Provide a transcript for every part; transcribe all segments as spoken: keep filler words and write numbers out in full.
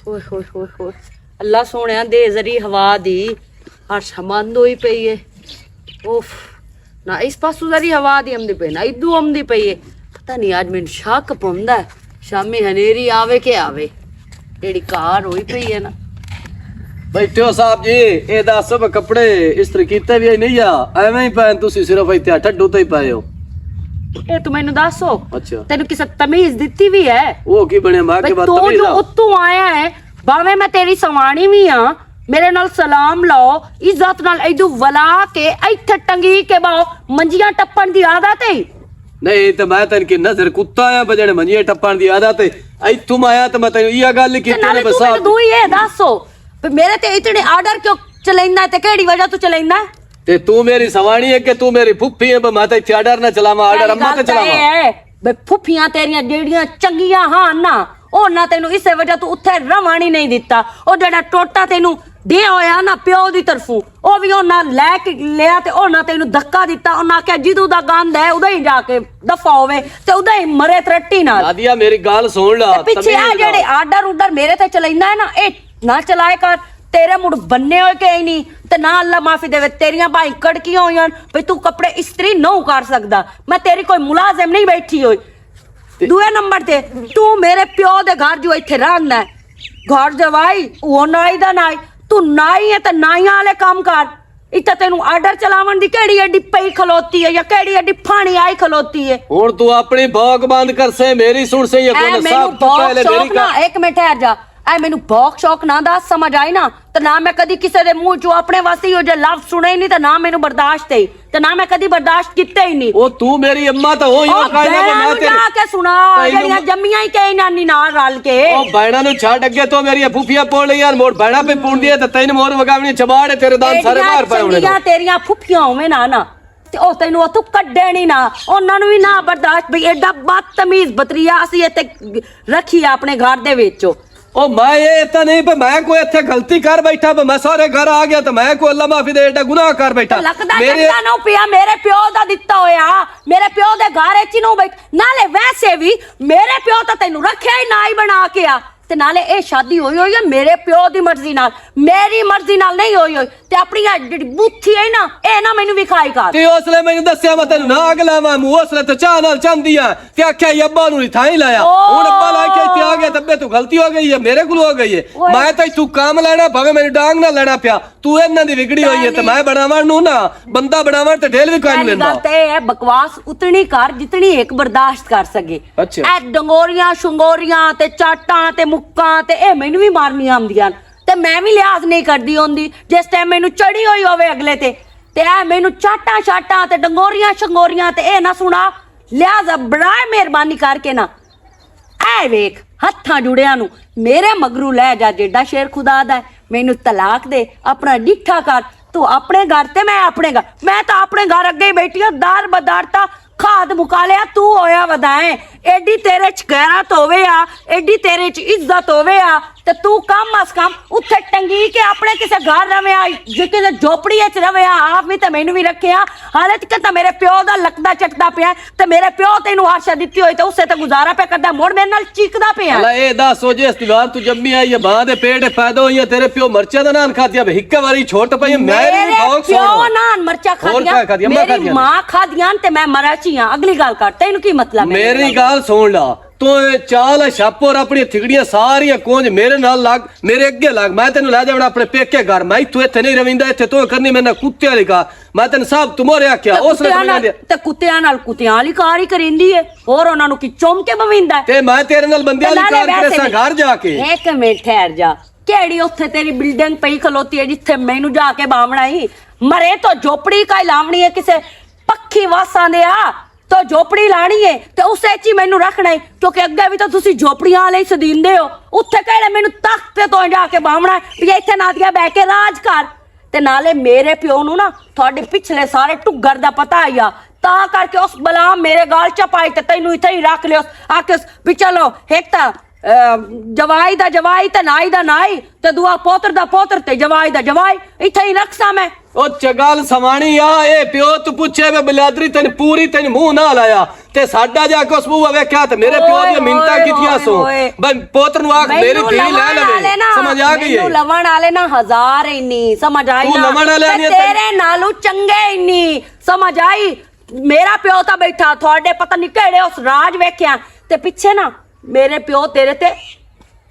اوہ، اوہ، اوہ، اوہ۔ اللہ سوہنیا دے ذریعے ہوا دی ہر شمند ہوئی پئی ہے۔ اوف، نہ اس پاسوں ذریعے ہوا دی آمدی پئی، نہ ادو آمدی پئی ہے۔ پتہ نہیں، اج مینوں شک پوندا ہے، شامی ہنیری آوے کہ آوے، جیڑی کار ہوئی پئی ہے نا۔ بیٹھو صاحب جی، اے دس، کپڑے استری کیتے بھی نہیں آ؟ ایویں ہی پائے تسی، صرف ایتھے ٹھڈو تے ہی پائے ہو؟ اے تو مینوں دسو، اچھا۔ تینوں کسے تمیز دتی بھی ہے؟ وہ کی بنیا، میں بھئی، کہ تو بدتمیز جو آ؟ اتوں آیا ہے، باویں میں تیری سوانی بھی ہاں، میرے نال سلام لاؤ، عزت نال ایدو ولا کے ایتھے ٹنگی کے باؤ، منجیاں ٹپن دی عادت ہے۔ نہیں، تے میں تین کی نظر کتا آیا، بجڑے منجیاں ٹپن دی عادت ہے۔ ایتھوں میں آیا تے میں تینوں یہ گل تے کیتی نالے نے، تو بس مینوں دوئی اے دسو، تے میرے تے اتنے آرڈر کیوں چلیندا ہے؟ تے کیڑی وجہ تو چلیندا ہے؟ تے تو میری سوانی ہے کہ تو میری پھپھی ہے؟ بس میں تے اتھے آرڈر نہ چلاواں، آرڈر اما تے چلاواں۔ بے پھپھیاں تیریاں جیڑیاں چنگیاں ہاں نا، او نہ تینوں اسے وجہ تو اتھے رہوانی نہیں دتا۔ او جڑا ٹوٹا تینوں دے ہویا نا پیو دی طرفوں، او بھی او نہ لے کے لیا تے او نہ تینوں دھکا دتا۔ او نہ کہ جدوں دا گند ہے، ادا ہی جا کے دفع ہوے تے ادا ہی مرے ترٹی نال۔ نادیا، میری گل سن لا، تے پچھے آ تمیز جڑے نال۔ آرڈر اڈر میرے تے چلیندا ہے نا، اے نہ چلائے کر۔ تیرے مڑ بننے ہوئے کہ ہی نہیں، تے نہ اللہ معافی دے، تیریاں بھائی کڑکیاں ہوئی ہیں، بھی تو کپڑے استری نہ کر سکدا۔ میں تیری کوئی ملازم نہیں بیٹھی ہوئی۔ دوئے نمبر تے، تو میرے پیو دے گھر جو ایتھے رہندا ہے، گھر جوائی، وہ نائی دا نائی، تو نائی ہے تے نائیاں والے کام کر۔ اتھے تینوں آرڈر چلاون دی کیڑی ایڈی پئی کھلوتی ہے یا کیڑی ایڈی پھانی آئی کھلوتی ہے؟ ہن تو اپنی بھوک بند کر سے، میری سن سے، یہ اے کوئی نہ، مینوں سب تو بھوک پہلے میری شوق نہ، کا۔ ایک منٹ ٹھہر جا۔ اے مینوں بھوک شوق نہ دا سمجھ آئی نا، تے نہ میں کدی کسے دے منہ چوں اپنے واسطے ہی او جے لفظ سنے ہی نہیں، تے نہ مینوں برداشت ہے، تے نہ میں کدی برداشت کیتے ہی نہیں۔ او تو میری اماں تے ہوئی او او کائنا بہناں بنا نوں کے۔ جا کے سنا، تینوں جڑیاں جمیاں ہی کہیں نانی نال رل کے۔ او بہناں نوں چھڈ اگے تو میری پھوپھیاں پول یار، مور بہناں پہ پوندی ہے تے تین مور وگاونی چباڑ ہے، تیرے دان سارے ایڈیاں باہر پے ہونے چنگیاں دو۔ تیریاں پھوپھیاں ہووے نا نا، تے او تینوں اتھوں کڈے نہیں نا، انہاں نوں وی نہ برداشت۔ بھئی ایڈا بدتمیز بتریا اسی ایتھے رکھی اپنے گھر دے وچ۔ او میں اے اتھا نہیں پہ میں کوئی اتھے غلطی کر بیٹھا، پہ میں سارے گھر آ گیا تے میں کوئی اللہ معافی دے ایڈا گناہ کر بیٹھا۔ لگدا میرے جندا نو پیا میرے پیو دا دتا ہویا، میرے پیو دے گھر اچ نو بیٹھ۔ نالے ویسے وی میرے پیو تے تینوں رکھیا ہی نہ ہی بنا کے آ۔ تے نالے اے شادی ہوئی ہوئی ہے میرے پیو دی مرضی نال، میری مرضی نال نہیں ہوئی ہوئی۔ تے اپنی آ جڑی بوتھی ہے نا، اے نہ مینوں وکھائی کر۔ تے اس لے مینوں دسیا میں تینوں نہ اگ لاواں، موں اس لے تے چاہ نال چاہندی آ۔ تے آکھیا، "یہ ابا نوں نہیں تھاں ہی لایا۔" او۔ ہن ابا لا کے اتھے آ گیا، تے ابے تو غلطی ہو گئی ہے، میرے کولوں ہو گئی ہے۔ اوئے۔ میں تاں اتھوں کام لینا، بھاویں میری ڈانگ نہ لینا پیا۔ تو انہاں دی وگڑی ہوئی ہے، تے میں بناواں نوں نہ، بندہ بناواں تے ڈھیل وی کائن پہلی لینا۔ گل تے اے ہے، بکواس اتنی کر جتنی ایک برداشت کر سکے۔ اچھا۔ اے ڈنگوریاں، شنگوریاں، تے چاٹاں، تے مکاں، تے اے مینوں وی مارنیاں آندیاں۔ تے میں وی لحاظ نہیں کردی ہوندی، جس ٹائم مینوں چڑھی ہوئی ہووے اگلے تے، تے اے مینوں چاٹاں شاٹاں تے ڈنگوریاں شنگوریاں تے اے نہ سنا، لہذا برائے مہربانی کر کے نا، اے ویکھ، ہتھاں جڑیاں نوں، میرے مگروں لے جا، جیڈا شیر خدا دا ہے، مینوں طلاق دے، اپنا ڈٹھا کر، تو اپنے گھر تے میں اپنے گھر، میں تاں اپنے گھر اگے ہی بیٹھی ہاں، دار بدار تاں کھاد مکا لیا، تو ہویا ودا ہے۔ ایڈی تیرے چ غیرت ہووے آ، ایڈی تیرے چ عزت ہووے آ، تے تو کم از کم اتھے ٹنگی کے اپنے کسے گھر رہوے آ، جے کسے جھوپڑی اچ رہوے آ، آپ وی تے مینوں وی رکھے آ۔ حالت کہ تاں میرے پیو دا لکدا چٹدا پیا ہے، تے میرے پیو تینوں آشا دتی ہوئی تے اسے تے گزارا پیا کردا، مڑ میرے نال چیکدا پیا ہے۔ اللہ اے دا سوجے استغفار تو جمی آئی ہے، ماں دے پیٹ پیدا ہوئی ہے، تیرے پیو مرچاں دا نان کھادیاں، ہکے واری چھوٹ پئی ہے، میں میرے بھاگ پیو سونا۔ نان مرچاں اور کھادیاں، کیا کھادیاں؟ میں میری کھادیاں نے۔ ماں کھادیاں تے میں مرا چی ہاں۔ اگلی گل کر، تینوں کی مطلب ہے میرے میری نال؟ گل سن لا، تو اے چال ہے شاپور اپنی تھگڑیاں ساریاں کونج میرے نال لگ، میرے اگے لگ، میں تینوں لے جاونا اپنے پیکے گھر، میں تو ایتھے نہیں رویندا، ایتھے تو کرنی میرے نال کتے والی گل، میں تینوں صاحب تو مورے آکھیا، تے اس وقت کتیاں میں نال، تے کتیاں نال کتیاں والی کار ہی کریندی ہے، اور انہاں نوں کی چوم کے بویندا ہے۔ تے میں تیرے نال بندے تے والی نالے کار کرے ویسے سا بھی، گھر جا کے۔ ایک منٹ ٹھہر جا، کیڑی اوتھے تیری بلڈنگ پئی کھلوتی ہے جتھے مینوں جا کے باونا ہی؟ مرے تو جھوپڑی کا ہی لاونی ہے کسے پکھی واساں دے آ، تو جھوپڑی لانی ہے تے اسے چی مینوں رکھنا ہے، کیونکہ اگے بھی تو تسی جھوپڑیاں والے ہی سدیندے ہو۔ اتھے کہڑے مینوں تخت تے تو جا کے باونا ہے بھی اتھے نادیا بہ کے راج کر۔ تے نالے میرے پیو نوں نا تہاڈے پچھلے سارے ٹگر دا پتہ آیا، تا کر کے اس بلا میرے گال چ پائی تے تینوں اتھے ہی رکھ لیوس۔ آکھیوس بھی چلو، ایک تا، اے، جوائی دا جوائی تے نائی دا نائی، تے دعا پوتر دا پوتر تے جوائی دا جوائی، اتھے ہی رکھساں میں۔ او چگل سوانی آ، اے پیو تو پوچھے میں بلادری تین پوری تین منہ نہ لایا۔ تے ساڈا جا کے اس بوا ویکھیا تے میرے پیو اوئے، دی منتاں اوئے، کیتیاں اوئے، سو۔ اوئے۔ بھئی پوتر نو آکھ میری مینوں دھی لے لون لوے۔ والے نا، سمجھ آ گئی مینوں ہے؟ لون والے نا ہزار اینی، سمجھ آئی تو نا؟ لون والے تے نہیں تے تیرے نالوں چنگے اینی، سمجھ آئی؟ میرا پیو تا بیٹھا، تھوڑے پتہ نہیں کہڑے اس راج ویکھیا۔ تے پچھے نا، میرے پیو تیرے تے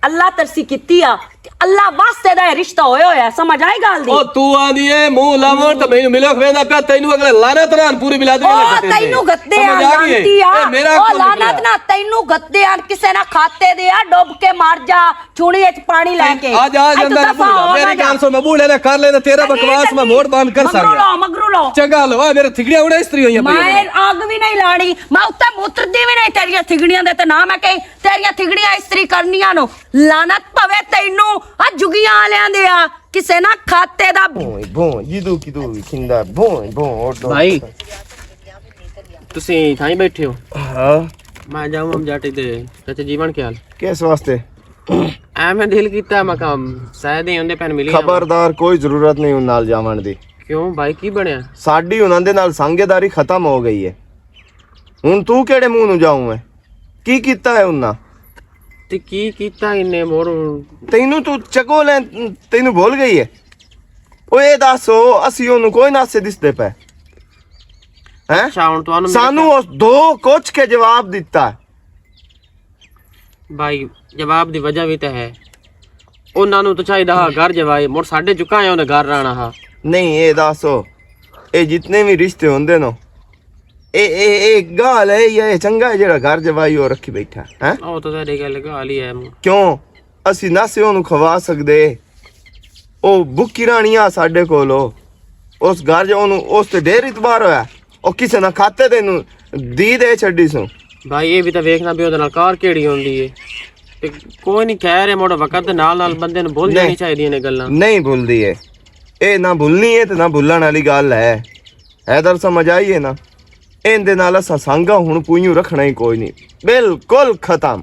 اللہ ترسی کیتی آ، تے اللہ واسطے دا اے رشتہ ہویا ہویا ہے، سمجھ آئی گل دی؟ او تو آندی اے منہ لاون تے مینوں ملو کھویندا پیا، تینوں اگلے لعنت نال پوری بلادری او نال کھٹے تینوں گدے آ، سمجھ آ گئی ہے؟ لعنت نہ، اے میرا او کون لعنت نہ، تینوں گدے آ، کسے نہ کھاتے دے آ، ڈوب کے مر جا، چھوڑی اچ پانی لے کے۔ آج آ اچ جاندا دفعہ ہو میری گل سن، میں بوڑھے نے کر لینا، تیرا بکواس میں موڑ بند کر سکیا۔ مگرو لو، مگرو لو۔ چنگا لو، اے میرے تھگڑیاں اڑے استری ہوئیاں پئی میں۔ اگ بھی نہیں لانی، میں اتنے موتر دی بھی نہیں تیریاں تھگڑیاں دے تے نہ میں کہیں تیریاں تھگڑیاں استری کرنیاں نو۔ لعنت پوے تینوں، آ جگیاں والےاں دے آ، کسے نہ کھاتے دا۔ بھون، بھون، جدو کدو وی کھندا، بھون، بھون، اور دو۔ بھائی، تسی تھائی بیٹھے ہو؟ ہاں۔ میں جاؤں ہم جاٹی دے، چاچا جیون خیال۔ کس واسطے؟ اے میں دل کیتا، میں کہا، شاید ہی اوندے پین ملی جاواں۔ خبردار، کوئی ضرورت نہیں ان نال جاون دی۔ کیوں بھائی، کی بنیا؟ ساڈی انہاں دے نال سانگے داری ختم ہو گئی ہے۔ ہن تو کیڑے منہ نو جاؤں ہے؟ کی کیتا ہے انہاں؟ تے کی کیتا انہیں مور؟ تینوں تو چکو لیں، تینوں بھول گئی ہے؟ او اے دسو، اسی اونوں کوئی نہ سے دسدے پے؟ ہیں؟ اچھا، ہن تانوں میرے سانوں اس دو کچھ کے جواب دتا۔ بھائی، جواب دی وجہ بھی تے ہے۔ انہاں نوں تو چاہیدا ہا گھر جوائے، مڑ ساڈے چکا ہے انہیں گھر رہنا ہا۔ نہیں، اے دسو، اے جتنے بھی رشتے ہوندے نو، اے، اے، اے گال ہے یا اے چنگا ہے جڑا گھر جوائی او رکھی بیٹھا، ہیں؟ او تو تیری گل گال ہی ہے۔ کیوں؟ اسی نہ سے اونوں کھوا سکدے۔ او بکی رانی آ ساڈے کول، او اس گھر جو اونوں اس تے ڈیر اعتبار ہویا، او کسے نہ کھاتے تے نوں دی دے چھڈی سوں۔ بھائی، اے بھی تے ویکھنا بھی اودے نال کار کیڑی ہوندی ہے۔ تے کوئی نہیں، خیر ہے، موڑا وقت دے نال نال بندے نوں بھول نہیں۔ جانی چاہیدی نے گلاں۔ نہیں بھولدی ہے۔ اے نہ بھولنی ہے تے نہ بھولن والی گل ہے۔ حیدر سمجھ آئی ہے نا؟ ایندے نال اساں سانگا ہن پوئیوں رکھنا ہی کوئی نہیں، بالکل ختم،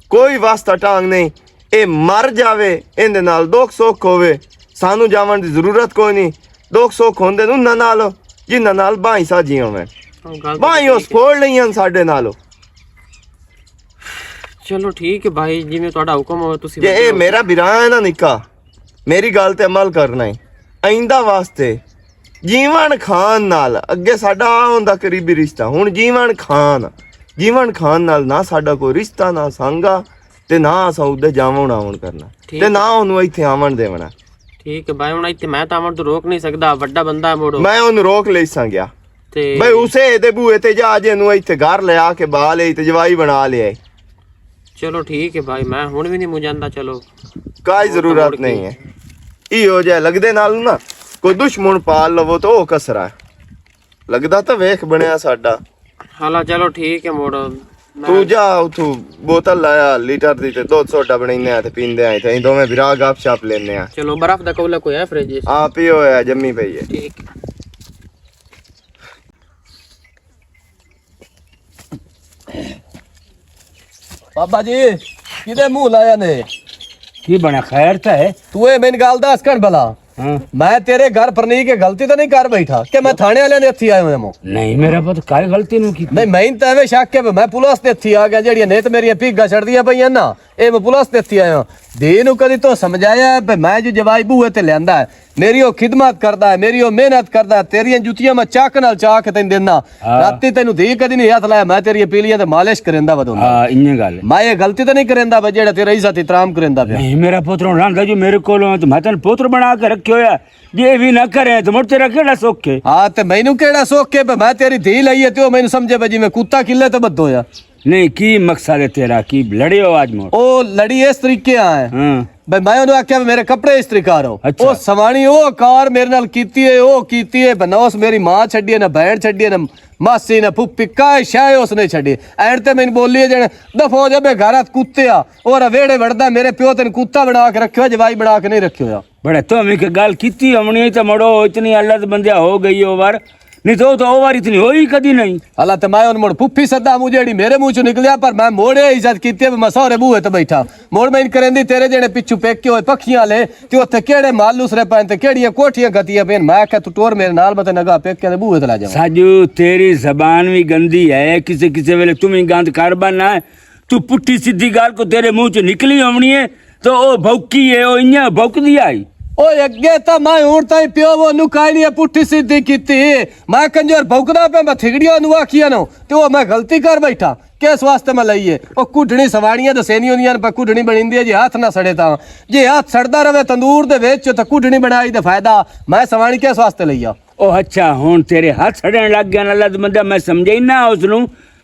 کوئی واسطہ ٹانگ نہیں۔ اے مر جاوے، ایندے نال دکھ سکھ ہووے، سانوں جاون دی ضرورت کوئی نہیں۔ دکھ سکھ ہوندے نوں انہاں نال، جنہاں نال بھائیں ساجیاں ہوون۔ بھائیں اس پھوڑ لئیاں ساڈے نال۔ چلو ٹھیک ہے بھائی، جویں تہاڈا حکم ہووے تسی جے اے میرا بھرا ہے نا نکا، میری گل تے عمل کرنا ہے۔ آئندہ واسطے جیون خان نال، اگے ساڈا آ ہوندا قریبی رشتہ، ہن جیون خان، جیون خان نال نہ ساڈا کوئی رشتہ، نہ سانگا، تے نہ اساں اودے جاون آون کرنا، تے نہ اونوں ایتھے آون دیونا۔ ٹھیک ہے بھائی، ہن ایتھے میں تاں آون تو روک نہیں سکدا، وڈا بندہ ہے موڑو۔ میں اونوں روک لئی سانگیا۔ تے بھائی، اسے دے بوئے تے جا، جے نوں ایتھے گھر لیا کے با لے تے جوائی بنا لیا۔ چلو ٹھیک ہے بھائی، میں ہن وی نہیں مجاندا، چلو۔ کائی ضرورت نہیں ہے۔ ایہو جے لگدے نال نا، کوئی دشمن پال لوو تو او کسرا ہے۔ لگدا تاں ویکھ بنیا ساڈا۔ ہالا چلو ٹھیک ہے موڑ۔ تو جا اتھوں بوتل لایا لیٹر دی تے دودھ سوڈا بنینے آ تے پیندے آئے تے دوویں بھرا گپ شپ لینے آ۔ چلو برف دا کولا کوئی ہے فریج وچ؟ آ پیو ہے، جمی پئی ہے۔ ٹھیک۔ بابا جی، کدے منہ لایا نے؟ کی بنیا، خیر تے ہے؟ تو اے مین گل دس کن بھلا۔ ہاں۔ میں تیرے گھر پرنی کے غلطی تے نہیں کر بیٹھا کہ میں تھانے والے دے ہتھی آیا ہویا ہوں؟ نہیں، میرا پت کائی غلطی نہیں کی۔ نہیں، میں تے ایویں شک ہے، میں پولیس دے ہتھی آ گیا، جیڑیاں نیت میری پیگا چھڑ دیا پئی نا۔ اے میں پولیس تے ہتھی آیا ہوں۔ دی نو کدی تو سمجھایا ہے، میں جو جوائی بوئے تے لیندا ہے، میری او خدمت کردا ہے، میری او محنت کردا ہے، تیریاں جتیاں میں چاک نال چاک تین دینا۔ ہاں۔ راتی تینوں دی کدی نہیں ہاتھ لایا، میں تیری پیلیاں تے مالش کریندا ودوں۔ ہاں، انہیں گل۔ میں یہ غلطی تے نہیں کریندا، بس جیڑا تیرا عزت احترام کریندا پیا۔ نہیں، میرا پتر ہن رہندا جو میرے کول ہو، تو میں تینوں پتر بنا کے رکھے ہویا۔ جے اے وی نہ کرے، تو مڑ تیرا کیڑا سکھ ہے؟ ہاں، تے مینوں کیڑا سکھ ہے؟ میں تیری دھی لئی ہے، تے او مینوں سمجھے بے جی میں کتا کلے تے بدھو ہویا۔ نہیں، کی مقصد ہے تیرا؟ کی لڑے ہو آج مڑ؟ او لڑی اس طریقے آ ہے۔ ہاں۔ بھئی میں انہوں آکھیا، "میرے کپڑے استری کر ہو۔" اچھا۔ او سوانی او کار میرے نال کیتی ہے، او کیتی ہے، بنوس میری ماں چھڈی ہے، نہ بہن چھڈی ہے، نہ ماسی، نہ پھپھی، کائے شے اس نے چھڈی۔ اینڈ تے میں بولی ہے، "جنے دفعہ ہو جا بے گھر ہاتھ کتے آ، اور ویڑے وڑدا، میرے پیو تین کتا بنا کے رکھے ہو، جوائی بنا کے نہیں رکھے ہویا۔" بڑے تو ہمیں کہ گل کیتی ہونی ہے، تو مڑو اتنی اللہ دے بندے ہو گئی ہو وار۔ نہیں تو، تو او واری اتنی ہوئی کدی نہیں۔ اللہ تے میں ان مڑ پھپھی سدا مجھے جیڑی میرے منہ چوں نکلیا، پر میں موڑے عزت کیتی ہے، میں سارے بوئے تے بیٹھا۔ مڑ میں ان کرندی تیرے جیڑے پچھو پیکے ہوئے پکھیاں لے، تے اوتھے کیڑے مال لسرے پین تے کیڑیاں کوٹھیاں گھتیاں پین۔ میں آکھیا، "تو ٹور میرے نال، میں تے نگاہ پیکے دے بوئے تے لے جاواں۔" ساجو، تیری زبان وی گندی ہے، کسے کسے ویلے تم وی گند کر بننا ہے۔ تو پٹھی سیدھی گل کو تیرے منہ چ نکلی آونی ہے، تو او بھوکی ہے، او ایاں بھوکدی آئی۔ او اگے تا میں ہن تائیں پیو وہ نو کائی نہیں پٹھی سیدھی کیتی۔ میں کنجر بھوکدا پیا، میں تھگڑیاں نو آکھیا نو، تے او میں غلطی کر بیٹھا۔ کس واسطے میں لئی ہے؟ او کڈھنی سواڑیاں دسینی ہوندیاں نے، پر کڈھنی بنیندی ہے جی ہاتھ نہ سڑے تاں۔ جی ہاتھ سڑدا رہے تندور دے وچ، تے کڈھنی بنائی تے فائدہ۔ میں سواڑی کس واسطے لئی آ؟ او اچھا، ہن تیرے ہاتھ سڑن لگ گئے نا، لد بندہ میں سمجھائی نہ اس نو۔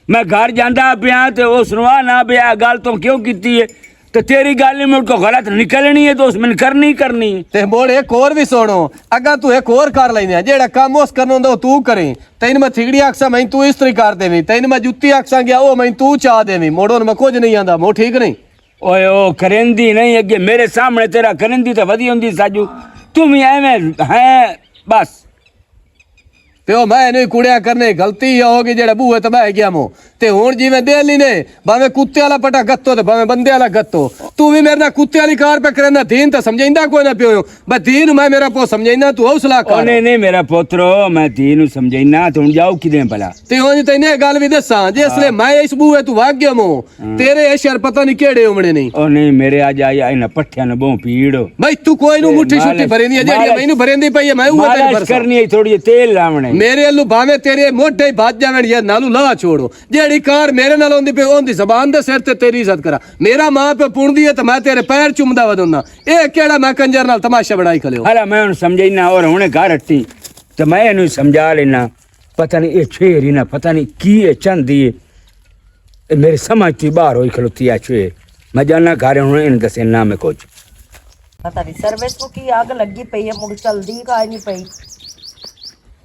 میں گھر جاندا پیا تے اس نو آ نہ پیا، گل تو کیوں کیتی ہے؟ تے تیری گل ہی مڑ کو غلط نکلنی ہے، تو اس میں کرنی کرنی ہے۔ تے مڑ ایک اور بھی سنو، اگاں تو ایک اور کر لینے ہیں، جیڑا کام اس کرنا ہوندا، وہ تو کریں۔ تین میں تھگڑی آکساں، میں تو استری کر دیویں۔ تین میں جتی آکساں گیا، وہ میں تو چا دیویں۔ موڑو میں کچھ نہیں آندا، مو ٹھیک نہیں۔ اوئے، او کرندی نہیں، اگے میرے سامنے تیرا کرندی تے ودی ہوندی ساجو۔ تم ہی ایویں ہیں، بس۔ پیو، میں نہیں کڑیا کرنے، غلطی یہ ہو گئی جڑا بوئے تے بہ گیا مو۔ تے ہن جی میں دے لی نے، بھاویں کتے والا پٹا گتو تے بھاویں بندے والا گتو۔ تو بھی میرے نال کتے والی کار پہ کرنا، دین تے سمجھیندا کوئی نہ پیو۔ بس دین میں میرا پو سمجھینا، تو حوصلہ او کر۔ نہیں، نہیں، میرا پوترو، میں دین نو سمجھینا، تو ہن جاؤ کدے بھلا؟ تے ہن تینے یہ گل بھی دساں، جس لے میں اس بوئے تو واگ گیا مو، تیرے یہ شر پتہ نہیں کیڑے ہونے نہیں۔ او نہیں، میرے اج آئی، آئی نہ پٹھیاں نہ بہوں پیڑ۔ بھائی، تو کوئی نو مٹھی شٹھی بھریں دی ہے، جیڑی میں نو بھریں دی پئی ہے، میں وہ تیرے مالش پر کرنی ہے، تھوڑی جی تیل لاونے۔ میرے الو بھاویں تیرے موڈے بھج جاون یا نالو لا چھوڑو۔ جیڑی کار میرے نال ہوندی پئی، اوندی زبان دے سر تے تیری عزت کرا۔ میرا ماں پیو پوندی ہے تے میں تیرے پیر چومدا ودوندا۔ اے کیڑا میں کنجر نال تماشا بنائی کھلے ہو؟ ہلا میں ہن سمجھینا اور ہنے گھر ہٹی۔ تے میں اینوں سمجھا لینا۔ پتہ نہیں اے چھوڑی نہ، پتہ نہیں کی اے چاہندی اے۔ اے میرے سمجھ تے باہر ہوئی کھلوتی اے چھوڑی۔ میں جانا گھر ہن اینوں دسے نہ میں کچھ۔ پتہ نہیں سروس کو کی اگ لگی پئی ہے، مڑ چلدی کائے نہیں پئی۔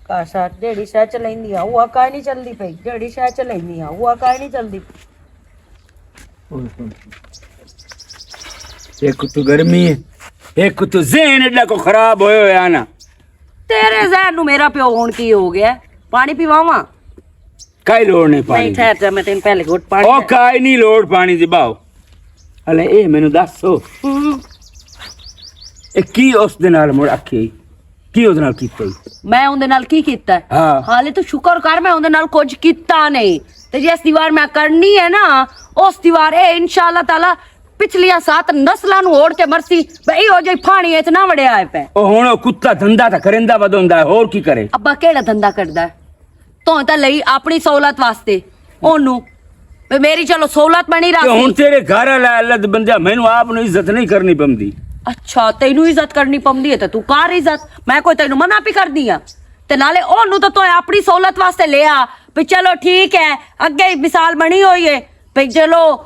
کاشا جیڑی شے چلیندی آ، وہ کائے نہیں چلدی پئی۔ جیڑی شے چلیندی آ، وہ کائے نہیں چلدی۔ ایک تو گرمی ہے، ایک تو ذہن ایڈا کو خراب ہویا ہویا نا۔ تیرے ذہن نو میرا پیو ہون کی ہو گیا؟ پانی پیواواں؟ کائی لوڑ نہیں پانی نہیں، دی۔ ٹھہر جا، میں تینوں پہلے گھٹ پانی او دے۔ کائی نہیں لوڑ پانی دی، باؤ۔ ہلے اے مینوں دس سو۔ ہوں۔ اے کی اس دے نال مڑ آکھے؟ کی اس نال کیتا ای؟ میں اوندے نال کی کیتا ہے؟ ہاں۔ حالے تو شکر کر، میں اوندے نال کچھ کیتا نہیں۔ تے جس دیوار میں کرنی ہے نا، اس دیوار اے انشاءاللہ تعالی پچھلیاں سات نسلاں نوں اوڑ کے مرسی، بھئی او جئی پھانی اچ نہ وڑیا آئے پے۔ او ہن او کتا دھندا تاں کریندا ودوندا ہے، ہور کی کرے؟ ابا کیڑا دھندا کردا ہے؟ تو تاں لئی اپنی سہولت واسطے اونوں، وے میری چلو سہولت بنی تے راسی۔ ہن تیرے گھر والا اللہ دے بندے، مینوں آپ نوں عزت نہیں کرنی پمدی۔ اچھا، تینوں عزت کرنی پمدی ہے تے تو کر عزت، میں کوئی تینوں منع پی کردی ہاں؟ تے نالے اونوں تے تو اپنی سہولت واسطے لیا، بھی چلو ٹھیک ہے، اگے ہی مثال بنی ہوئی ہے، بھی چلو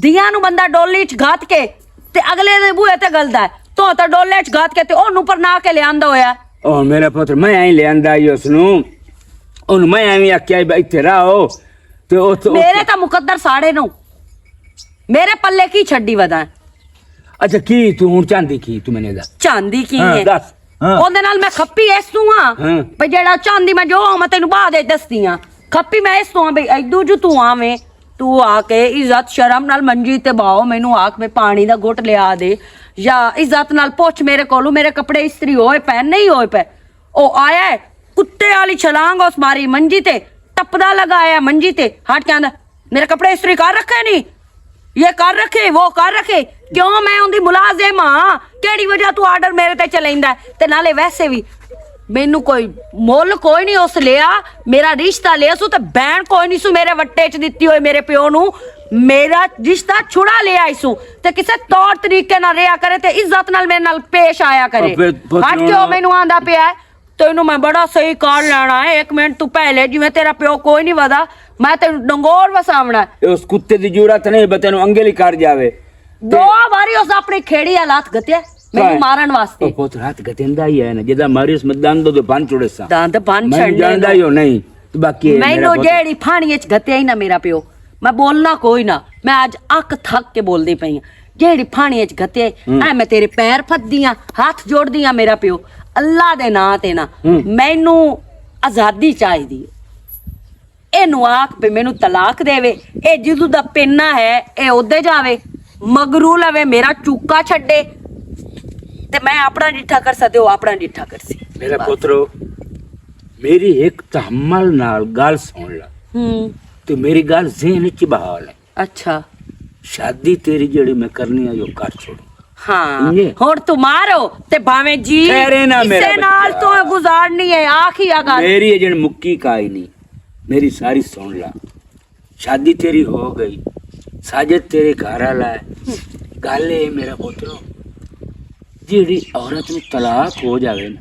دیاں نوں بندہ ڈولی چ گھات کے تے اگلے دے بوئے تے گلدا ہے، تو تے ڈولے چ گھات کے تے اونوں پر نہ کے لیاندا ہویا۔ او میرا پتر، میں ہی لیاندا ہی اس نوں، اونوں میں ایویں آکھیا ہی بھائی اتھے رہو، تے او، او میرے تاں مقدر ساڑے نو، میرے پلے کی چھڈی ودا ہے؟ اچھا، کی تو ہن چاہندی کی تو میں نے دا؟ چاہندی کی ہاں، ہے؟ دس۔ ہاں۔ اوندے نال میں کھپی اس تو ہاں۔ ہاں۔ پہ جیڑا چاہندی میں جو ہاں، میں تینوں بعد وچ دسدی ہاں۔ کھپی میں اس تو ہاں، بھئی ایدو جو تو آویں، تو آ کے عزت شرم نال منجی تے باؤ، مینوں آکھ میں پانی دا گھٹ لیا دے، یا عزت نال پوچھ میرے کولوں، میرے کپڑے استری ہوئے پے، نہیں ہوئے پے؟ او آیا ہے، کتے والی چھلانگ اس ماری منجی تے، ٹپدا لگا آیا منجی تے، ہٹ کے آندا، "میرے کپڑے استری کر رکھے نہیں، یہ کر رکھے، وہ کر رکھے۔" کیوں میں ان دی ملازم ہاں؟ کیڑی وجہ تو آرڈر میرے تے چلیندا ہے؟ تے نالے ویسے بھی مینوں کوئی مول کوئی نہیں اس لیا، میرا رشتہ لیا سو تے بہن کوئی نہیں سو میرے وٹے چ دتی ہوئے میرے پیو نو۔ میرا رشتہ چھڑا لیا سو تے کسے طور طریقے نال رہیا کرے تے عزت نال میرے نال پیش آیا کرے۔ او پھر، پھر ہٹ کے او مینوں آندا پیا ہے۔ تینوں میں بڑا صحیح کار لینا ہے، ایک منٹ تو پہلے جویں تیرا پیو کوئی نہیں ودا، میں تینوں ڈنگور وساونا ہے۔ اے اس کتے دی جرات نہیں، بس تینوں انگل ہی کر جاوے۔ دو واری اس اپنی کھیڑی حالات گتیا، مینوں کائے؟ مارن واسطے۔ او پوت رات گتیندا ہی ہے نا، جدا ماری اس میں دند دے بن چھوڑے سا۔ دند بن میں چھڑنے جاندا نو۔ ہی ہو نہیں، تو باقی اے میرا مینوں پوت۔ جیڑی پھانی اچ گتیا ہی نہ میرا پیو، میں بولنا کوئی نہ، میں اج اک تھک کے بولدی پئی ہاں۔ جیڑی پھانی اچ گھتے، ہوں۔ اے میں تیرے پیر پھددی آں، ہتھ جوڑدی آں میرا پیو، اللہ دے ناں تے نا، ہوں۔ مینوں آزادی چاہیدی۔ اینوں آکھ پے مینوں طلاق دیوے۔ اے جدوں دا پینا ہے، اے اودے جاوے، مگرو لوے، میرا چوکا چھڈے، تے میں اپنا ڈٹھا کر سا تے او اپنا ڈٹھا کر سی۔ میرا پترو، میری ایک تحمل نال گل سن لا، تے میری گل ذہن وچ بہا لے۔ اچھا۔ شادی تیری جڑی میں کرنی ہے، جو کر چھوڑ۔ ہاں، ہن تو مارو تے بھاویں جی، ٹھہرے نہ میرا کسے نال بچہ۔ تو گزارنی ہے، آخی آ گل۔ میری اجن مکی کائی نہیں، میری ساری سن لا۔ شادی تیری ہو گئی، ساجد تیرے گھر والا ہے۔ گل اے میرا پترو، جیڑی عورت نوں طلاق ہو جاوے نا،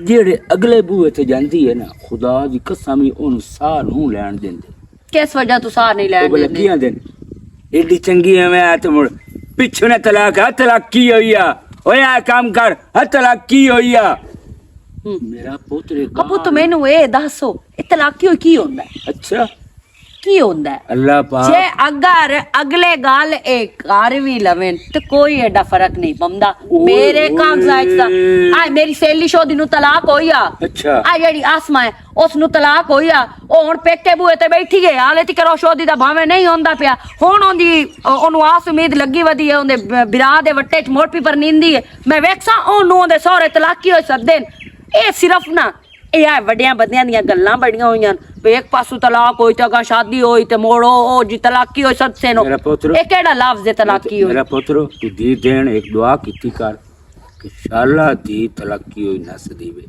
جیڑے اگلے بوئے تے جاندی ہے نا، خدا دی قسم ہی اونوں ساہ نوں لین دیندے۔ کس وجہ تو ساہ نہیں لین دیندے؟ کیاں دن ایڈی چنگی ایویں آ تے مڑ پچھوں نے طلاق، ہاں طلاق کی ہوئی آ؟ اوے آ کام کر، ہاں طلاق کی ہوئی آ؟ میرا پتر ایک ابو تو مینوں اے دسو، اے طلاق کی ہوئی کی ہوندا ہے؟ اچھا۔ کی ہوندا ہے؟ اللہ پاک۔ جے اگر اگلے گل اے کر وی لوین تے کوئی ایڈا فرق نہیں پوندا۔ میرے کاغذات دا، آ میری سہیلی شودی نوں طلاق ہوئی آ۔ اچھا۔ آ جڑی آسما ہے، اس نوں طلاق ہوئی آ۔ او ہن پیکے بوئے تے بیٹھی ہے، حالے تک کرو شودی دا بھاویں نہیں ہوندا پیا۔ ہن اوندی، اونوں آس امید لگی ودی ہے، اوندے برا دے وٹے چ مڑ پی پر نیندی ہے۔ میں ویکھساں اونوں اوندے سہرے طلاقی ہوئے سدے۔ اے صرف نہ اے آئے وڈیاں بدیاں دیاں گلاں بڑیاں ہوئیاں۔ وی ایک پاسوں طلاق ہوئی تے اگاں شادی ہوئی تے موڑو او جی طلاقی ہوئی سد سے نو۔ میرا پتر، اے کیڑا لفظ ہے طلاقی ہوئی؟ میرا پتر، تو دی دین ایک دعا کیتی کر کہ شالا دی طلاقی ہوئی نہ سدی وے۔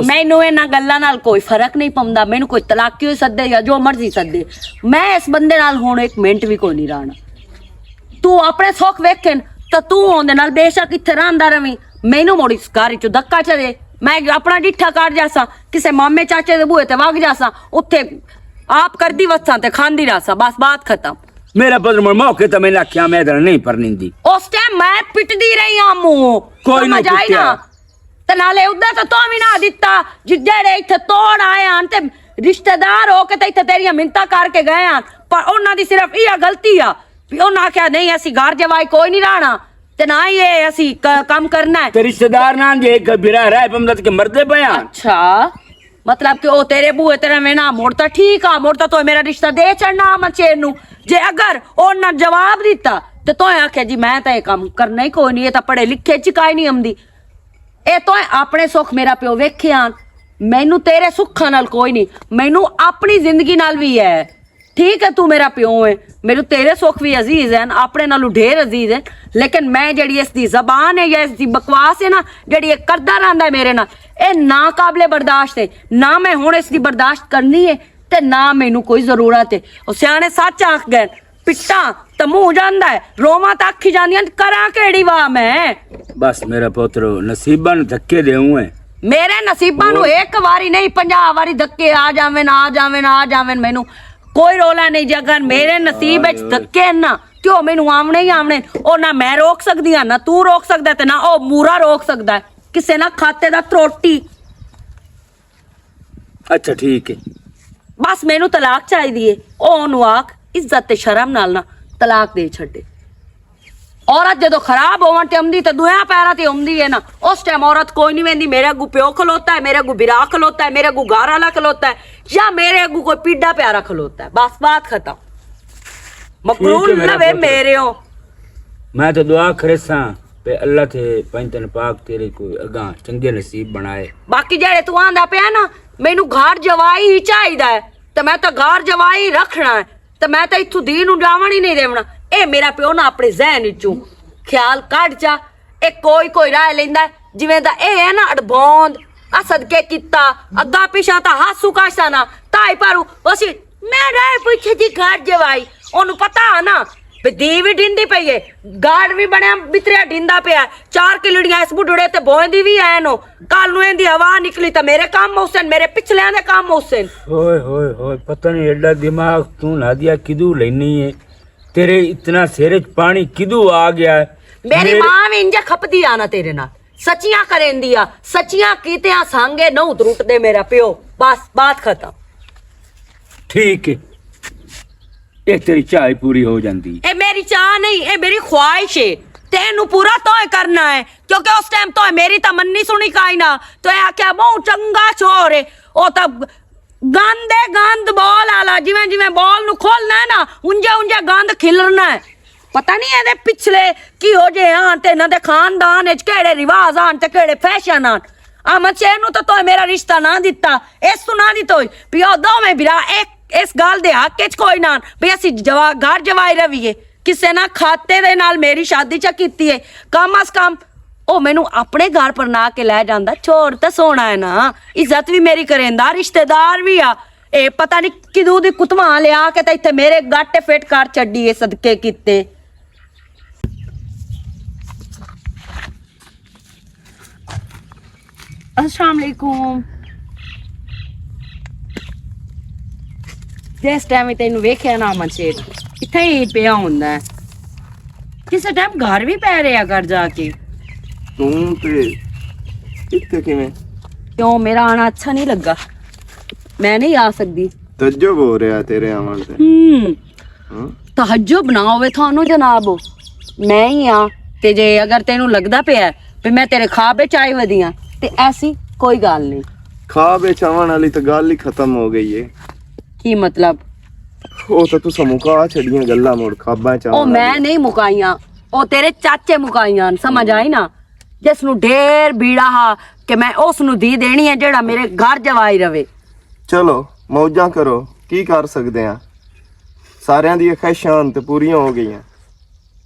مینوں انہاں گلاں نال کوئی فرق نہیں پوندا، مینوں کوئی طلاقی ہوئی سدے یا جو مرضی سدے، میں اس بندے نال ہن ایک منٹ وی کوئی نہیں رہنا۔ تو اپنے سکھ ویکھن، تے تو اوندے نال بے شک اتھے رہندا رہویں۔ مینوں مڑ اس گھر چوں دھکا چ دے، میں اپنا ڈٹھا کر جاساں، کسے مامے چاچے دے بوئے تے وگ جاساں، اتھے آپ کردی وساں تے کھاندی رہساں، بس بات ختم۔ میرا پتر مڑ موقع تے میں آکھیا میں ادھر نہیں پرنیندی۔ اس ٹائم میں پٹدی رہی ہاں منہ۔ کوئی نہ پٹیا۔ تے نالے ادا تے تو وی نہ دتا، جڑے اتھے توڑ آئے ہن تے رشتہ دار ہو کے تے اتھے تیریاں منتاں کر کے گئے ہن، پر انہاں دی صرف ایہا غلطی آ۔ بھی انہاں آکھیا، "نہیں، اسی گھر جوائی کوئی نہیں رہنا، تے نہ ہی اے اسی ک-، کم کرنا ہے۔" تے رشتہ دار نال جے ایک برا رہ پمدت کے مردے پے آں۔ اچھا، مطلب کہ او تیرے بوئے تے رہوے نا، مڑ تاں ٹھیک آ، مڑ تاں تو میرا رشتہ دے چھڑنا آ من چین نو۔ جے اگر او نہ جواب دیتا، تے تو آکھیا، "جی، میں تاں اے کم کرنا ہی کوئی نہیں، اے تاں پڑھے لکھے چ کائے نہیں آمدی۔" اے تو اپنے سکھ میرا پیو ویکھے آن، مینوں تیرے سکھاں نال کوئی نہیں، مینوں اپنی زندگی نال وی ہے۔ ٹھیک ہے، تو میرا پیو ہے، میرے تیرے سکھ وی عزیز ہیں، اپنے نالوں ڈھیر عزیز ہیں، لیکن میں جڑی اس دی زبان ہے یا اس دی بکواس ہے نا، جڑی اے کردا رہندا ہے میرے نال، اے ناقابل برداشت ہے۔ نہ میں ہن اس دی برداشت کرنی ہے تے نہ مینوں کوئی ضرورت ہے۔ او سیانے سچ آکھ گئے، پٹاں تے منہ جاندا ہے، روواں تے اکھی جاندیاں، کراں کیڑی واہ میں؟ بس میرا پوترو، نصیباں نوں دھکے دیوں ہے۔ میرے نصیباں نوں ایک واری نہیں، پنجاہ واری دھکے آ جاون، آ جاون، آ جاون، مینوں کوئی رولا نہیں۔ جے اگر میرے نصیب وچ دھکے نا، تے او مینوں آونے ہی آونے۔ او نہ میں روک سکدی ہاں، نہ تو روک سکدا ہے، تے نہ او مورا روک سکدا ہے۔ کسے نہ کھاتے دا تروٹی۔ اچھا، ٹھیک ہے۔ بس مینوں طلاق چاہیدی ہے۔ او اونوں آکھ، عزت تے شرم نال نہ طلاق دے چھڈے۔ عورت جدوں خراب ہون تے امدی تے دویاں پیراں تے امدی ہے نا، اس ٹائم عورت کوئی نہیں ویندی، میرے اگوں پیو کھلوتا ہے، میرے اگوں برا کھلوتا ہے، میرے اگوں گھر والا کھلوتا ہے، یا میرے اگوں کوئی پیڈا پیارا کھلوتا ہے۔ بس بات ختم۔ مقرون نہ وے میرے ہو۔ میں تے دعا کرساں پہ اللہ تے پنج تن پاک تیرے کو اگاں چنگے نصیب بنائے۔ باقی جڑے تو آندا پیا نا، مینوں گھر جوائی ہی چاہیدا ہے، تے میں تے گھر جوائی رکھنا ہے، تے میں تے اتھوں دین نوں جاون ہی نہیں دیونا۔ اے میرا پیو نا اپنے ذہن وچوں خیال کڈ چا، اے کوئی کوئی رائے لیندا ہے، جویں دا اے ہے نا اڈبوند، آ صدقے کیتا، اگا پیچھا تا ہاسو کاشتا نا، تائی پارو، اسی میں رائے پوچھے دی گھر جوائی، اونوں پتا ہے نا، پہ دی وی ڈیندی پئی ہے، گاڑ وی بنیا بتریا ڈیندا پیا ہے، چار کلڑیاں اس بڈھڑے تے بوئیں دی وی ہے نو، کل نو این دی ہوا نکلی تا میرے کام موسن، میرے پچھلیاں دے کام موسن۔ ہوئے ہوئے ہوئے، پتہ نہیں ایڈا دماغ تو نادیا کدو لینی ہے، تیرے اتنا سر وچ پانی کدو آ گیا ہے؟ میری ماں وی انجا کھپدی آ نا تیرے نال، سچیاں کریندی آ، سچیاں کیتیاں سانگے نہ اتر اٹھدے میرا پیو۔ بس بات ختم۔ ٹھیک ہے، اے تیری چاہ ہی پوری ہو جاندی۔ اے میری چاہ نہیں، اے میری خواہش ہے۔ تے اینوں پورا تو کرنا ہے، کیونکہ اس ٹائم تو میری تمنی سنی کائنا۔ تو اے آکھیا بہت چنگا چور ہے، او تا گند ہے، گند بال آلا، جویں جویں بال نوں کھولنا ہے نا، اونجے اونجے گند کھلرنا ہے۔ پتہ نہیں ایہدے پچھلے کی ہو جے آن تے انہاں دے خاندان وچ کیڑے رواج آن تے کیڑے فیشن آن۔ احمد شیر نوں تو تو میرا رشتہ نہ دتا، اس تو نہ دتوئی۔ پیو دوویں بھرا ایک اس گل دے حق وچ کوئی نہ آن بھی اسی جوا گھر جوائی رویے۔ کسے نہ کھاتے دے نال میری شادی چا کیتی ہے۔ کم از کم او مینوں اپنے گھر پر نہ کے لے جاندا، چھوڑ تے سونا ہے نا۔ عزت بھی میری کریندا، رشتہ دار بھی آ۔ اے پتہ نہیں کدوں دی کتواں لیا کے تے ایتھے میرے گاٹے فٹ کر چھڈی اے صدقے کیتے۔ السلام علیکم۔ جس ٹائم تینوں ویکھیا نا منشیر، اتھے ہی پیا ہوندا ہے۔ کسے ٹائم گھر بھی پے رہیا کر جا کے۔ توں تے اتھے کیویں؟ کیوں، میرا آنا اچھا نہیں لگا؟ میں نہیں آ سکدی۔ تعجب ہو رہا تیرے آون تے۔ ہوں۔ ہاں؟ تعجب نہ ہوئے تھانوں جناب، میں ہی ہاں۔ تے جے اگر تینوں لگدا پیا ہے تے میں تیرے خواب وچ آئی ودی ہاں، تے ایسی کوئی گل نہیں۔ خواب وچ آون والی تے گل ہی ختم ہو گئی ہے۔ کی مطلب؟ او تے تساں مکا چھڑیاں گلاں، مڑ خواباں چ او آون میں والی۔ نہیں مکائیاں، او تیرے چاچے مکائیاں، سمجھ آئی نا؟ جس نوں ڈھیر بیڑا ہا کہ میں اس نوں دی دینی ہے جیڑا میرے گھر جوائی رہے۔ چلو، موجاں کرو، کی کر سکدے ہاں؟ ساریاں دیاں خواہشاں تے پوریاں ہو گئیاں۔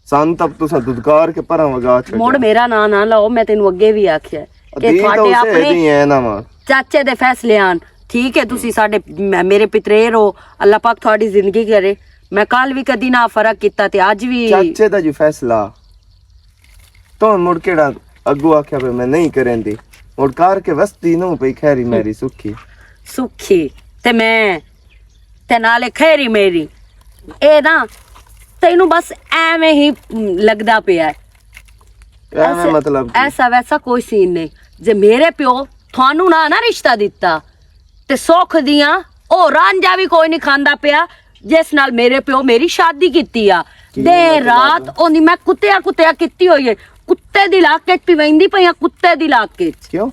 سن تب تساں ددکار کے پراں وگا چھڈیا۔ مڑ میرا ناں نہ لو، میں تینوں اگے بھی آکھیا ہے کہ دین تاں تھوڑے اسے اپنے دی ہے نا ماں۔ چاچے دے فیصلے آن۔ ٹھیک ہے، تسی ساڈے، میں، میرے پتریر ہو، اللہ پاک تھوڑی زندگی کرے۔ میں کل بھی کدی نہ فرق کیتا تے اج بھی۔ چاچے دا جو فیصلہ، تو مڑ کیڑا اگو آکھیا پے میں نہیں کریندی؟ مڑ کر کے وستی نو پئی خیری میری سکھی۔ سکھی تے میں تے نالے خیری میری۔ اے نا تینوں بس ایویں ہی لگدا پیا ہے۔ ایویں ایسا، مطلب کی؟ ایسا ویسا کوئی سین نہیں۔ جے میرے پیو تھانوں نہ نہ رشتہ دتا تے سکھ دیاں او رانجا وی کوئی نہیں کھاندا پیا، جس نال میرے پیو میری شادی کیتی آ۔ کی دن مطلب؟ رات اوندی میں کتیا کتیا کیتی ہوئی ہے۔ کتے دی لاک کے پیویندی پئی آ، کتے دی لاک کے۔ کیوں؟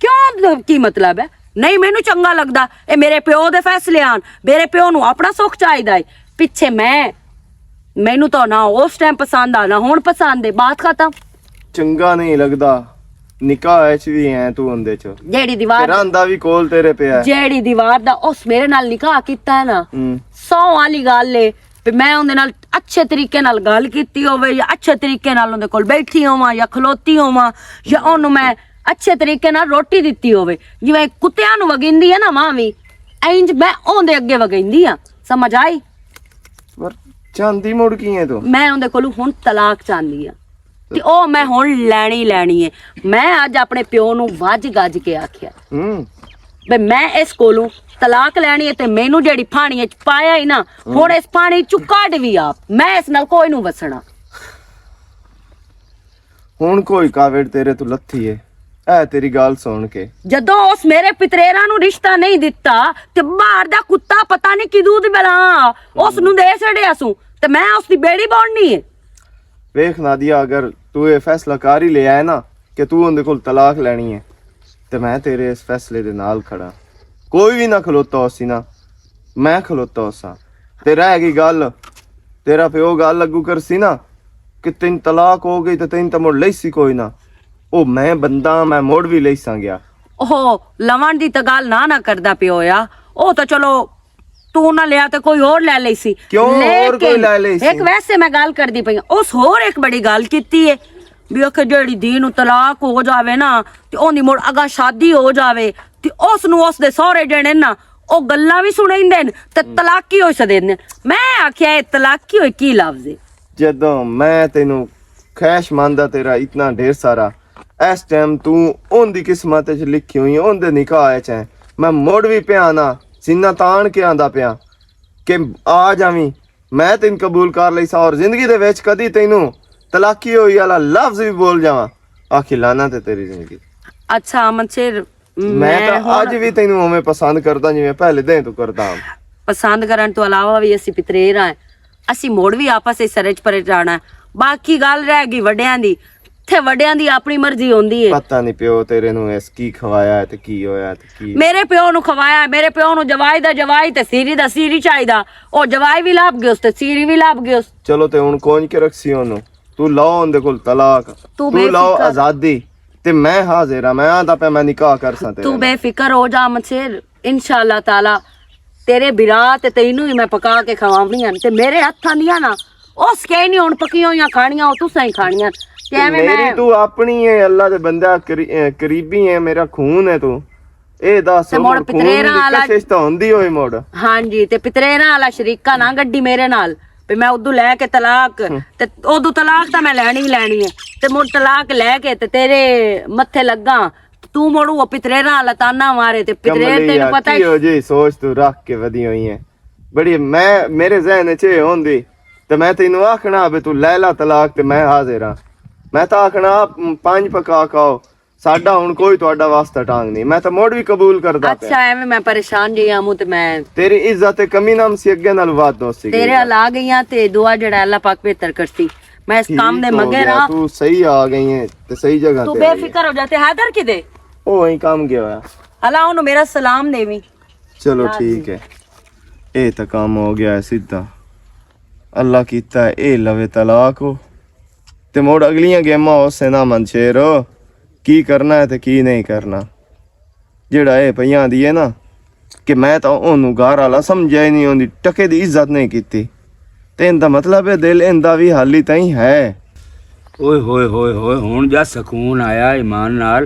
کیوں؟ کی مطلب ہے؟ نہیں مینوں چنگا لگدا۔ اے میرے پیو دے فیصلے آن، میرے پیو نوں اپنا سکھ چاہیدا ہے۔ پچھے میں، مینوں تو نہ اس ٹائم پسند آ، نہ ہن پسند ہے۔ بات ختم۔ چنگا نہیں لگدا۔ نکاح اچ وی ہیں تو ہوندے چ۔ جیڑی دیوار، تیرا آندا وی کول تیرے پیا ہے۔ جیڑی دیوار دا اس میرے نال نکاح کیتا ہے نا، ہوں۔ سو والی گل ہے۔ تے میں اوندے نال اچھے طریقے نال گل کیتی ہووے یا اچھے طریقے نال اوندے کول بیٹھی ہوواں یا کھلوتی ہوواں یا اونوں میں اچھے طریقے نال روٹی دتی ہووے، جویں کتیاں نوں وگیندی ہے نا ماں وی، اینج میں اوندے اگے وگیندی ہاں۔ سمجھ آئی؟ پر چاندی مڑ کی ہے تو؟ میں اوندے کولوں ہن طلاق چاہندی ہاں۔ تے او میں ہن لینی لینی ہے۔ میں اج اپنے پیو نوں وج گج کے آکھیا، ہوں۔ بے میں اس کولوں طلاق لینی ہے تے مینوں جیڑی پھانی وچ پایا ہی نا، ہن اس پھانی چوں کڈ وی آپ، میں اس نال کوئی نوں وسنا۔ ہن کوئی کاوڑ تیرے تو لتھی ہے، اے تیری گل سن کے۔ جدوں اس میرے پتریراں نوں رشتہ نہیں دتا تے باہر دا کتا پتہ نہیں کدوں دی بلا اس نوں دے چھڑیا سوں تے میں اس دی بیڑی بوڑنی ہے۔ ویکھ نادیہ، اگر تو یہ فیصلہ کر ہی لیا ہے نا کہ تو اندے کول طلاق لینی ہے، تے میں تیرے اس فیصلے دے نال کھڑا۔ کوئی بھی نہ کھلوتا ہو سی نا، میں کھلوتا ہو سا۔ تے رہ گئی گل، تیرا پیو گل اگو کر سی نا کہ تین طلاق ہو گئی تے تین تے مڑ لئی سی کوئی نہ۔ او میں بندہ، میں مڑ بھی لئی ساں گیا۔ اوہ، لون دی تے گل نہ نہ کردا پیو آ۔ او تے چلو تو نہ لیا تے کوئی ہور لے لئی سی۔ کیوں ہور کوئی لیکن لے لئی سی؟ ایک ویسے میں گل کردی پئی ہاں، اس ہور ایک بڑی گل کیتی ہے بھی اکھ جیڑی دین نوں طلاق ہو جاوے نا تے اوندی مڑ اگاں شادی ہو جاوے تے اس نوں اس دے سہرے جنے نا او گلاں وی سنیندے نے تے طلاقی ہوئی سدیندے نے۔ میں آکھیا اے طلاقی ہوئی کی لفظ ہے؟ جدوں میں تینوں خواہش مند آ تیرا اتنا ڈھیر سارا، اس ٹائم توں اوندی قسمت وچ لکھی ہوئی ہے، اوندے نکاح وچ ہے۔ میں مڑ وی پیا نا، سینہ تان کے آندا پیا کہ آ جاویں، میں تینوں قبول کر لئی سا اور زندگی دے وچ کدی تینوں طلاقی ہوئی والا لفظ وی بول جاواں، آکھی لعنت ہے تیری زندگی۔ اچھا، امن شیر، میں میں تاں ہن اج وی تینوں اوویں پسند کردا جویں پہلے دن تو کردا ہاں۔ پسند کرن تو علاوہ وی اسی پتریر آں، اسی مڑ وی آپس وچ سرج پرج آنا ہے۔ باقی گل رہ گئی وڈیاں دی۔ تے وڈیاں دی اپنی مرضی ہوندی ہے۔ پتہ نہیں پیو تیرے نوں اس کی کھوایا ہے تے کی ہویا ہے تے کی۔ میرے پیو نوں کھوایا، میرے پیو نوں جوائی دا جوائی تے سیری دا سیری چاہیدا۔ او جوائی وی لب گیوس تے سیری وی لب گیوس۔ چلو تے ہن کون کے رکھسی اونوں؟ تو لاؤ اون دے کول طلاق۔ تو تو بے لاؤ فکر۔ آزادی۔ تے میں حاضر ہاں، میں آندا پیا میں نکاح کرساں تیرے تو نال۔ بے فکر ہو جا مچھر۔ انشاءاللہ تعالی تیرے برا تے تینوں ہی میں پکا کے کھواونی ہن تے میرے ہتھاں دیاں نا اس کے نہیں ہن پکیاں ہویاں کھانیاں، او تساں ہی کھانیاں۔ تے ایویں میری میں تو اپنی ہے، اللہ دے بندہ قری-، اے، قریبی ہے، میرا خون ہے تو۔ اے دس تے مڑ ہن خون پتریراں دی والا کشش تاں ہوندی ہوئی مڑ۔ ہاں جی، تے پتریراں والا شریکہ نہ گڈی میرے نال۔ پہ میں ادو لے کے طلاق، ہم۔ تے ادو طلاق تاں میں لینی ہی لینی ہے۔ تے مڑ طلاق لے کے تے تیرے متھے لگاں۔ تو مڑو وہ پتریراں والا تانا مارے تے پتریر کملی تینوں آ، پتہ کی ہی ہو جی سوچ تو رکھ کے ودی ہوئی ہے۔ بڑی میں، میرے ذہن وچ اے ہوندی تے میں تینوں آکھنا بھی تو لے لا طلاق تے میں حاضر ہاں۔ میں تاں آکھنا آپ پنج پکا کھاؤ، ساڈا ہن کوئی تہاڈا واسطہ ٹانگ نہیں۔ میں تاں مڑ بھی قبول کردا پیا۔ اچھا، ایویں میں پریشان جی آموں تے میں تیری عزت تے کمی نام سی اگے نال واد دوستی تیرے گئی۔ حال آ گئی ہاں تے دعا جڑا اللہ پاک بہتر کرسی۔ میں اس کام ٹھیک دے ہو مگر گیا، ہاں۔ تو صحیح آ گئی ہے تے صحیح جگہ تو تے بے آئی ہے۔ فکر ہو جا تے حیدر کدے؟ او وہیں کام گیا ہویا۔ اللہ انہوں میرا سلام دیویں۔ چلو ٹھیک ہے۔ اے تے کام ہو گیا ہے سیدھا۔ اللہ کیتا ہے اے لوے طلاق ہو۔ تے موڑ اگلیاں گیماں ہو سے نہ من شیر ہو۔ کی کرنا ہے تے کی نہیں کرنا۔ جیڑا اے پئیاں دی ہے نا کہ میں تاں اونوں گھر والا سمجھیا ہی نہیں، اوندی ٹکے دی عزت نہیں کیتی۔ تے ایندا مطلب ہے دل ایندا وی حالی تائیں ہے۔ اوئے ہوئے ہوئے ہوئے، ہن جا سکون آیا ایمان نال۔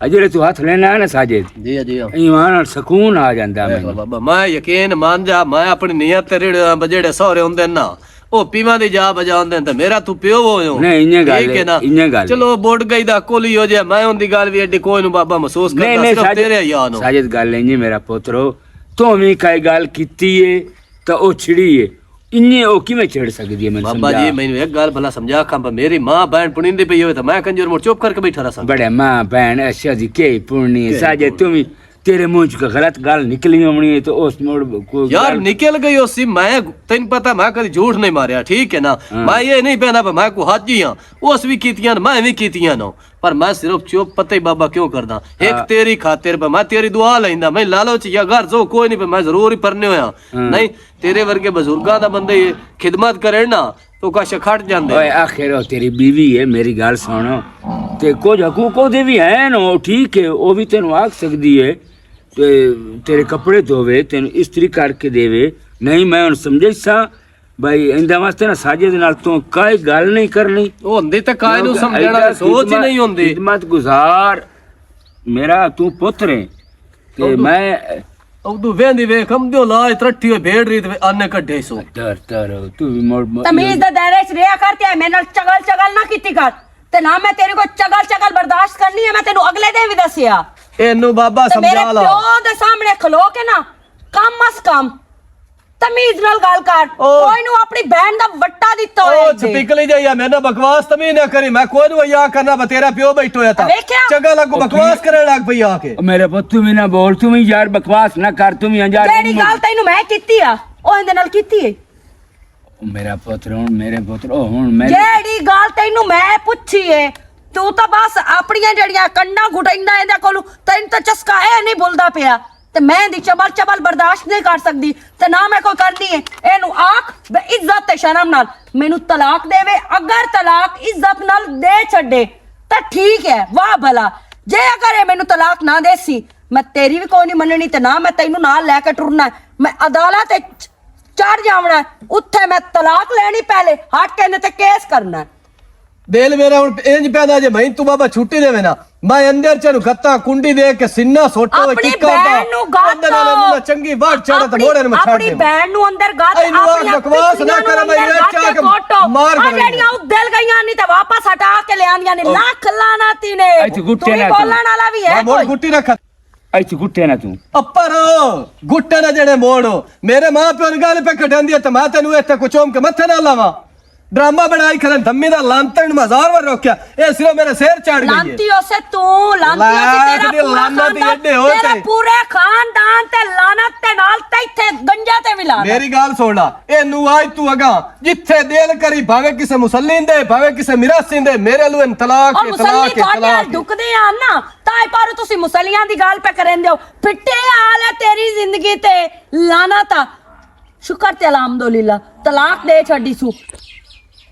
اے جیڑے تو ہتھ لینا ہے نا ساجد، جی، جی۔ ایمان نال سکون آ جاندا ہے دیکھ لو مینوں۔ بابا، میں یقین مان جا، میں اپنی نیت تے رڑ-، جیڑے سہرے ہوندے نا، او پیواں دی جا بجا ہوندے تے میرا تو پیو ہویو۔ نہیں، انجے گل ٹھیک ہے نا؟ انجے گل چلو، بوٹ گئی دا کول ہی ہو جائے، میں اوندی گل وی ایڈی کوئی نو بابا محسوس نہیں، کردا، نہیں، صرف ساجد، تیرے یار نو۔ ساجد گل انجے میرا پترو، تو وی کئی گل کیتی ہے، تے او چھڑی ہے۔ انہیں او کیویں چھڑ سکدی ہے؟ مینوں بابا سمجھا۔ جی، مینوں ایک گل بھلا سمجھا کھاں، پر میری ماں بہن پنیندی پئی ہوئے تے میں کنجر مڑ چپ کر کے بیٹھا رہساں۔ بڑے ماں بہن ایشیا دی کئی پڑنی ہے؟ کئی ساجے پڑنی؟ توں وی تیرے منہ چ کوئی غلط گل نکلی ہونی ہے تے اس مڑ کوئی یار گل نکل گئی ہو سی۔ میں، تینوں پتہ میں کدی جھوٹ نہیں ماریا، ٹھیک ہے نا؟ ہاں۔ میں یہ نہیں پہنا پہ میں کو حاجی ہاں، اس وی کیتیاں، میں وی کیتیاں نو۔ پر میں صرف چپ پتہ ہی بابا کیوں کردا؟ ایک ہاں۔ تیری خاطر پہ میں تیری دعا لیندا، میں لالچ یا غرض ہو کوئی نہیں، پہ میں ضرور ہی پرنے ہویا۔ ہاں۔ نہیں، تیرے ورگے بزرگاں دا بندے خدمت کرن نا، تو کش کھٹ جاندے۔ اوئے، آخر او تیری بیوی ہے، میری گل سنو۔ تے کچھ حقوق او دے بھی ہیں نو، ٹھیک ہے، او بھی تینوں آکھ سکدی ہے۔ تے تیرے کپڑے دھووے، تینوں استری کر کے دیوے۔ نہیں، میں ہن سمجھے سا، بھائی، ایندا واسطے نا ساجد نال تو کائے گل نہیں کرنی۔ او ہوندی تے کائے نو کیونکہ سمجھنا، ایڈا سوچ ہی خدمت، نہیں ہوندی۔ خدمت گزار میرا تو پتر ہے۔ تے او تو میں ادو ویندی ویکھ، ہم دیو لاج ترٹھی ہوئے بھیڑ رہی تے آنے کڈھے سو۔ ڈر، ڈر، تو بھی مڑ، مڑ تمیز دے دائرے چ رہیا کر تے میرے نال چگل چگل نہ کیتی کر۔ تے نہ میں تیرے کو چگل چگل برداشت کرنی ہے، میں تینوں اگلے دن بھی دسیا۔ اینو بابا تے میرے سمجھا لا۔ پیو دے سامنے کھلو کے نا، کم از کم تمیز نال گل کر۔ او۔ کوئی نو اپنی بہن دا وٹا دتا ہویا او اتھے۔ چھپکلی جائی آ، میرے نال بکواس تمیز نہ کری، میں کوئی نو یا کرنا، بس تیرا پیو بیٹھو ہویا تھا۔ ویکھیا؟ چنگا لگو، او بکواس کی؟ کرن لگ پئی آ کے۔ او میرے پت، تو بھی نہ بول، تو بھی یار بکواس نہ کر، تو بھی یار جیڑی گل تینوں میں کیتی آ، او ایندے نال کیتی ہے۔ او میرا پتر، ہن میرے پتر، او ہن میں جیڑی گل تینوں میں پچھی ہے، تو تا بس اپنیاں جیڑیاں کنڈاں گھٹائندا ایندے کولوں، تینوں تے چسکا اے نہیں بھلدا پیا۔ تے میں دی چبل چبل برداشت نہیں کر سکدی، تے نہ میں کوئی کرنی ہے۔ اینو آکھ بے عزت تے شرم نال مینوں طلاق دے وے، اگر طلاق عزت نال دے چھڈے تے ٹھیک ہے، واہ بھلا۔ جے اگر اے مینوں طلاق نہ دے سی، میں تیری بھی کوئی نہیں مننی تے نہ میں تینوں نال لے کے ٹرنا ہے۔ میں عدالت وچ چڑھ جاونا ہے، اتھے میں طلاق لینی پہلے، ہٹ کے نے تے کیس کرنا ہے۔ دل میرا ہن انج پیدا جے میں تو بابا چھٹی دے وینا۔ میں اندر چنو گتا کنڈی دے کے سینہ سوٹو اپنی ٹکا دا۔ بہن نو گت اندر نال انہاں چنگی واٹ چڑھے تے اپنی، موڑے نو میں چھڑ اپنی دے۔ بہن نو اندر گت، اے نو اپنی بکواس نہ کر، میں اندر گت چاہ کے کوٹو۔ مار آ جڑیاں ادل گئیاں نہیں تے واپس ہٹا کے لے آندیاں نے۔ او۔ لکھ لعنتی نے۔ اے تو گٹے نہ بولن والا بھی ہے میں موڑ کوئی؟ گٹی رکھ۔ اچ گٹے نہ تو۔ اپر گٹے نہ جڑے موڑ۔ میرے ماں پیو نے گل پہ کڈن دی تے میں تینوں ایتھے کو چوم کے متھے نہ لاواں۔ ڈرامہ بنائی کھڑے دھمی دا، لانتے نوں ہزار وار روکیا، اے صرف میرے سر چڑھ گئی ہے۔ لانتی اسے تو، لانتی اسے تیرا پورا خاندان، تیرا پورے خاندان تے لعنت تے نال تے ایتھے گنجا تے وی لعنت۔ میری گل سن لا، اے نو آج تو اگاں جتھے دل کری، بھاوے کسے مسلین دے، بھاوے کسے میراثین دے، میرے لو انطلاق، اور انطلاق، مسلین تھوڑے انطلاق۔ ڈکدے آن نا، تاں اے پارو تسی مسلیاں دی گل پہ کرن دیو۔ پھٹے حال ہے تیری زندگی تے، لعنت آ۔ شکر تے الحمدللہ، طلاق دے چھڈی سو۔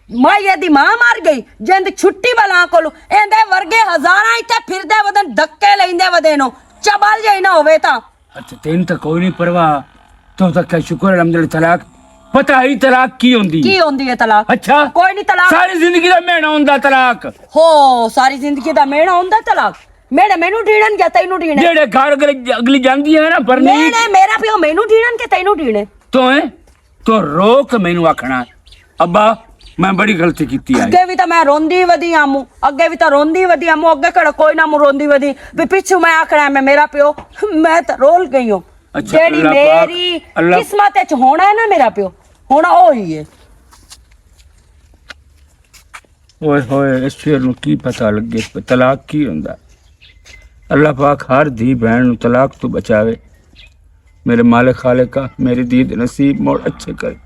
مائی دی ماں مر گئی، جند چھٹی بلا کولو، ایندے ورگے ہزاراں ایتھے پھردے ودن، دھکے لیندے ودے نو، چبل جے نہ ہووے تاں۔ اچھا، تین تاں کوئی نہیں پرواہ، تو تاں کہ شکر الحمدللہ طلاق۔ پتہ ہی طلاق کی ہوندی؟ کی ہوندی ہے طلاق؟ اچھا۔ کوئی نہیں طلاق۔ ساری زندگی دا مہنا ہوندا طلاق۔ ہو، ساری زندگی دا مہنا ہوندا طلاق۔ میرے مینوں ڈھیڑن یا تینوں ڈھیڑن؟ جیڑے گھر اگلی، اگلی جاندی ہے نا، پرنیت۔ میرے، میرا پیو مینوں ڈھیڑن کہ تینوں ڈھیڑے؟ تو ہیں؟ تو رو کے مینوں آکھنا، "ابا، میں بڑی غلطی کیتی ہے۔" اگے وی تاں میں روندی ودی آموں، اگے وی تاں روندی ودی آموں، اگے کڑا کوئی نہ موں روندی ودی، وی پچھوں میں آکھنا ہے، "میں میرا پیو، میں تاں رول گئی ہوں۔" اچھا، جیڑی اللہ پاک، میری اللہ قسمت وچ ہونا ہے نا میرا پیو، ہونا او ہی ہے۔ اوئے ہوئے، اس شیر نوں کی پتہ لگے کہ طلاق کی ہوندا؟ اللہ پاک ہر دھی بہن نوں طلاق تو بچاوے۔ میرے مالک خالقا، میری دھی دے نصیب موڑ اچھے کر۔